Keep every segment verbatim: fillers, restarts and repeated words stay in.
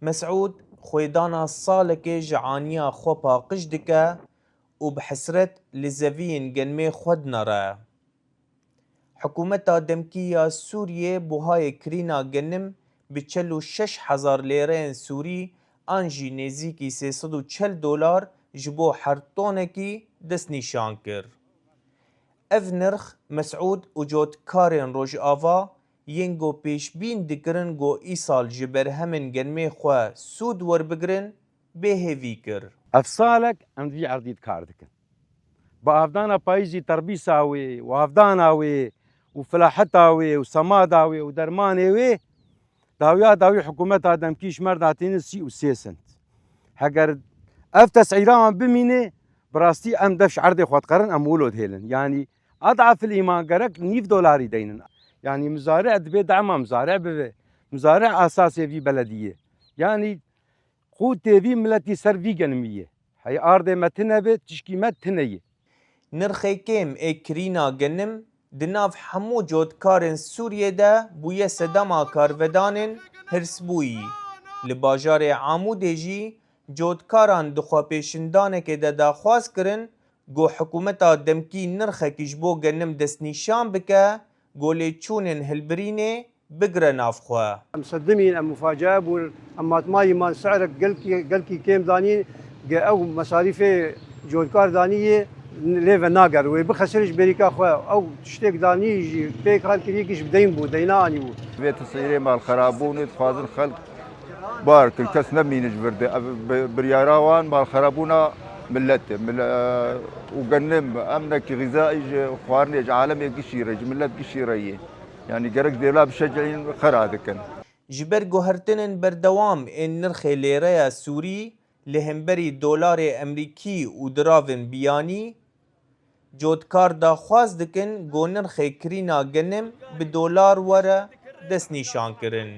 Mesûd xwêdana salekê ji aniya xwe paqij dike û bi hesret li zeviyên genimê xwe dinere. Hikûmeta demkî ya Sûriyê buhayê kirîna genim bi çel û şeş hezar lêreyên sûrî an jî nêzîkî sê sed û çel dolar ji bo her tonekî destnîşan kir. Ev nirx Mesûd û cotkarên Rojava yên ku pêşbîn dikirin ku îsal ji berhemên genimê xwe sûd werbigirin, bêhêvî kir. Ev salek em di vî erdî kar dikin. Bi avdana payîzî terbîsa wê û avdana wê û filaheta wê û semada wê û dermanê wê, dawiya dawî hikûmeta demkî ji me re datînin sî û sê sent. Heger ev tesîra wan bimîne, bi rastî em dev ji erdê xwe dikerin, em wilo dihêlin. Yanî ed'efil îman gerek nîv dolarî deynin. Yanî muzari'e dibê dema muzari'e bibe. Muzari'e esasê vî belediyê. Yanî qûtê vî miletî ser vî genimî ye. Hey ardê me tine be, tişkî me tine ye. Nirxê kêm ê kirîna genim di nav hemû cotkarên Sûriyê de bûye sedema karvedanên hirsbûyî. Li bajarê Amûdê jî cotkaran di xwepêşindanekê de daxwaz kirin ku hikûmeta demkî nirxekî ji bo genim destnîşan bike, ku lêçûnên hilbirînê bigire nav xwe. Em sedimîn, em mufacia bûn, em matmayî man se'rek gelkî, gelkî kêm danîn, ge ew mesarîfê cotkar danî yê lê venager. Wê bixesir ji bêrîka xwe. Ew tiştêk danî jî pê kar kirî yekî ji bi deyn bû, deyna anî bû. Vê tesîrê malxerabûnê dixwazin xelk bar kin, kes nemîne ji vir de. Ev bi-, biryara wan malxerabûna millet e. Mil-, û genim, emnekî xîzaî ji xwarinê, ji alemê gişî re, ji millet gişî re yê. Yanî gerek dêla bişecihîn, xera dikin. Ji ber guhertinên berdewam ên nirxê lêreya Sûrî li hemberî dolarê Emerîkî û diravên biyanî, cotkar daxwaz dikin ku nirxê kirîna genim bi dolar were destnîşankirin.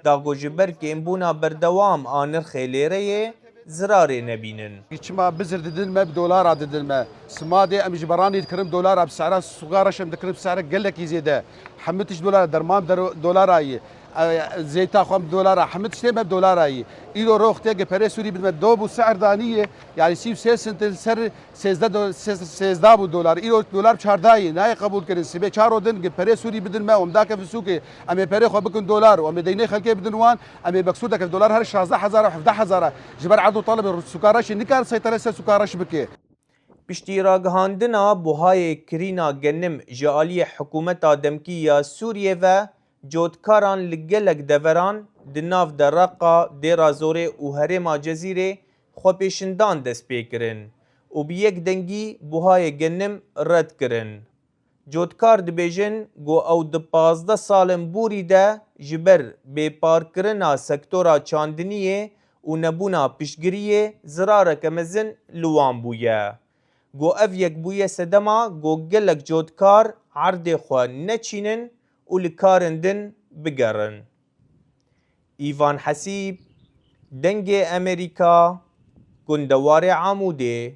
Da ku ji ber kêmbûna berdewam a nirxê lêreyê zirarê nebînin. Çima bizir didin me, bi dolara didin me. Simadê em ji beranî dikirin bi dolara, bi sehra sûka reş em dikirin bi sehra gelekî zêde. Hemû tişt dolara, derman der-, dolara ye. E, zeyta xwe em bi dolara, hemû tiştê me bi dolara ye. Îro roxtê gi perê Sûrî bidin me, do bû sehr danî ye. Yanî sî û sê sent li ser sêzdeh do-, sê-, sêzdeh bû dolar. Îro dolar çardeh ye. Nayê qebûl kirin. Sibê çar ro din gi perê Sûrî bidin me, em dakevin sûkê. Em ê perê xwe bikin dolar û em ê deynê xelkê bidin wan. Em ê beksûr deke dolar her şazdeh hezar û hevdeh hezar e. Ji ber erd û talibê sûka reşê nikare seytere ser sûka reş bike. Piştî ragihandina buhayê kirîna genim ji aliyê hikûmeta demkî ya Sûriyê ve, cotkaran li gelek deveran di nav de Reqa, Dêra Zorê û herêma Cezîrê xwepêşindan dest pê kirin û bi yek dengî buhayê genim red kirin. Cotkar dibêjin ku ew di pazdeh salên borî de ji ber bêparkirina sektora çandiniyê û nebûna piştgiriyê zirareke mezin li wan bûye. Ku ev yek bûye sedema ku gelek cotkar erdê xwe neçînin û li karên din bigerin. Îvan Hesîb, Dengê Emerîka, Gundewarê Amûdê.